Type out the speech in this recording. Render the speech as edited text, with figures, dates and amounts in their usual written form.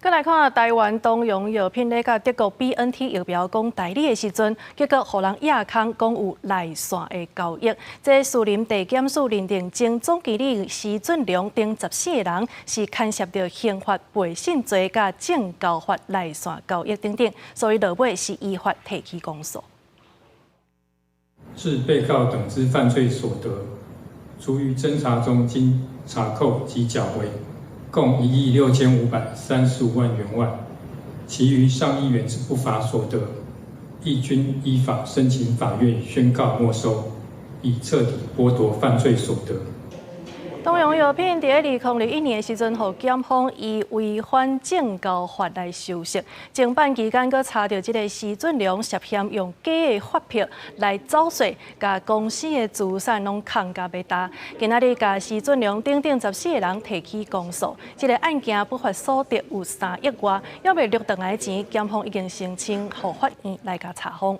閣來看台灣東洋藥品咧，佮德國 BNT 疫苗講代理的時陣，結果予人掖空講有內線的交易。這士林地檢署認定前總經理施俊良等14個人是牽涉著刑法背信罪佮證交法內線交易等等，所以落尾是依法提起公訴。自被告等之犯罪所得，除於偵查中經查扣及繳回，共1億6535萬元外，其餘上億元之不法所得，亦均依法申請法院宣告沒收，以徹底剝奪犯罪所得。東洋藥品佇2021年的時陣，予檢方以違反證交法來收悉。偵辦期間，閣查著這个施俊良涉嫌用假的發票來走稅，共公司的資產攏囥甲欲焦。今仔日共施俊良等等14個人提起公訴。這个案件不法所得有3億外，猶未錄轉來錢，檢方已經申請予法院來共查封。